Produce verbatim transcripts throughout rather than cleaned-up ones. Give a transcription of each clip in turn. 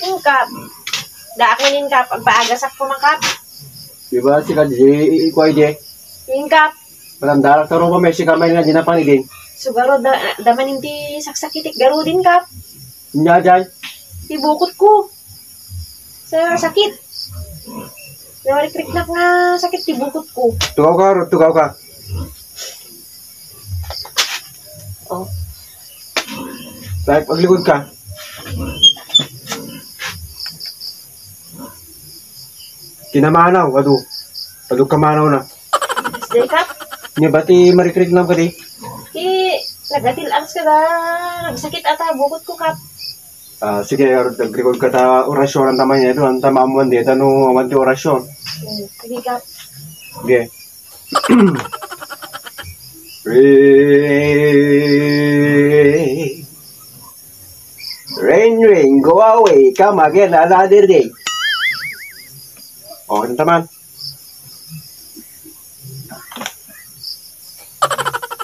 Ing, Kap. Daak manen, Kap. Agpaagasak koma, Kap. Di ba, sika di, i-, ikuay di? Ing, Kap. Patandarak ta rupa, may sika may nga di napan idin. Sugaro da, da manen ti saksakitik garuden, Kap. Nya, jay? Ti bukot ko. Sa sakit. Narikriknak nga sakit ti bukot ko. Tugaw ka, Ruth, tugaw ka. Oh. Tay, paglikod ka. Kinamanaw, adu. Adu kamanaw na. Jacob? Ni ba ti marikriknak ka di? Ti nagatil-angs ka da. Nagsakit ata bukot ko, Kap. Ah, sige, or-, nagrecord ka ta orasyon, ang tama niya ito, ang tama mo, hindi, ito, ano, awan ti orasyon. Hmm, sige, Kap. Sige. Rain, rain, go away, come again another day. Oh, ang taman.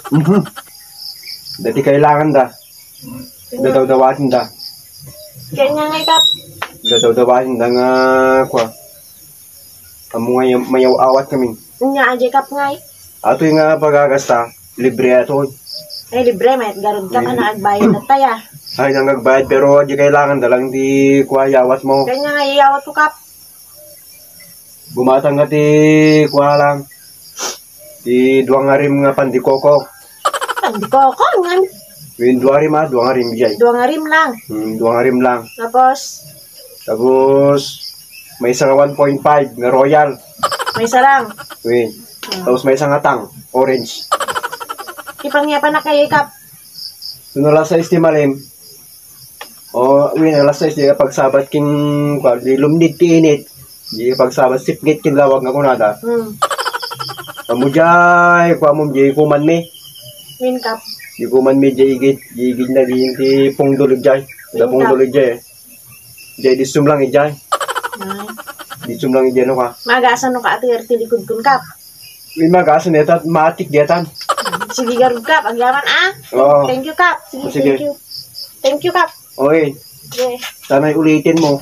Mhm. Dati kailangan da. Dadawdawatin da. Kanya nga, Kap. Dadawdawatin da nga, kwa. Amo nga yung mayaw-awat kami. Nya, Jacob nga, eh. Ato yung nga pagagasta, libre ato. Ay, libre, may garod ka pa na agbayad na tayo. Ay, nang agbayad, pero di kailangan da lang di kwa yawat mo. Kanya nga, yawat ko, Kap. Bumatang ka ti, kuha lang. Ti duwang arim nga pandikoko. Pandikoko, ngan. Yung duwang arim, ah, duwang arim, jay. Duwang arim lang. Hmm, duwang arim lang. Tapos? Tapos, may isa nga one point five nga royal. May isa lang. Win. Hmm. Tapos may isa nga tang, orange. Ipangyapan na kayo, Kap. Nung alas sais ti malim, o, win, alas sais, di pagsabat king, kwa, di lumnid ti init. Di pagsabat, sipngit king lawag nga kunada. Hmm. Amo jay, kwa mo, di kuman mi. Win, Kap. Di kuman mi, di igid, di igid na, di inti pungdol jay. Da Win, Kap. Pungdol jay. Jay, di sumlang ijay. Ay. Di sumlang ijay, no ka? Magasan no ka, ati, ti likod kun, Kap. Uy, magasan, eta, matik, diatan. Sige, garod, Kap. Agyaman, ah. Oo. Thank you, Kap. Sige, Sige. Thank you. Thank you, Kap. Oy, Yeah. Sana'y ulitin mo.